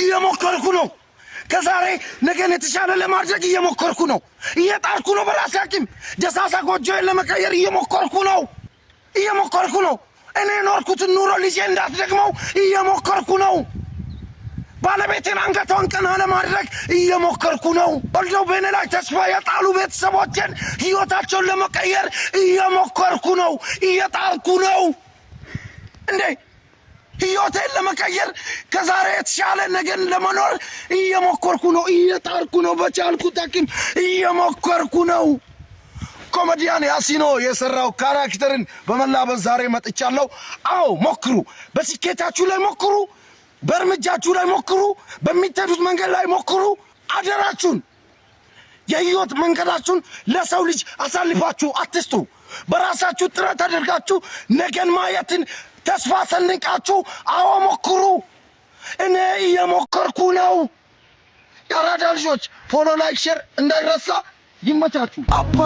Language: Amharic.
እየሞከርኩ ነው። ከዛሬ ነገን የተሻለ ለማድረግ እየሞከርኩ ነው። እየጣርኩ ነው። በራሴ አቅም ደሳሳ ጎጆዬን ለመቀየር እየሞከርኩ ነው። እየሞከርኩ ነው። እኔ የኖርኩትን ኑሮ ልጄ እንዳትደግመው እየሞከርኩ ነው። ባለቤቴን አንገቷን ቀና ለማድረግ እየሞከርኩ ነው። ወልደው በእኔ ላይ ተስፋ የጣሉ ቤተሰቦቼን ህይወታቸውን ለመቀየር እየሞከርኩ ነው። እየጣርኩ ነው። እንዴ፣ ህይወቴን ለመቀየር፣ ከዛሬ የተሻለ ነገር ለመኖር እየሞከርኩ ነው። እየጣርኩ ነው። በቻልኩት አቅም እየሞከርኩ ነው። ኮሜዲያን ያሲኖ የሰራው character ን በመላበስ ዛሬ መጥቻለሁ። አዎ ሞክሩ። በስኬታችሁ ላይ ሞክሩ። በእርምጃችሁ ላይ ሞክሩ። በሚተዱት መንገድ ላይ ሞክሩ። አደራችሁን የህይወት መንገዳችሁን ለሰው ልጅ አሳልፋችሁ አትስጡ። በራሳችሁ ጥረት አድርጋችሁ ነገን ማየትን ተስፋ ሰንቃችሁ አዎ ሞክሩ። እኔ እየሞከርኩ ነው። የአራዳ ልጆች follow፣ like፣ share እንዳይረሳ። ይመቻችሁ። አባ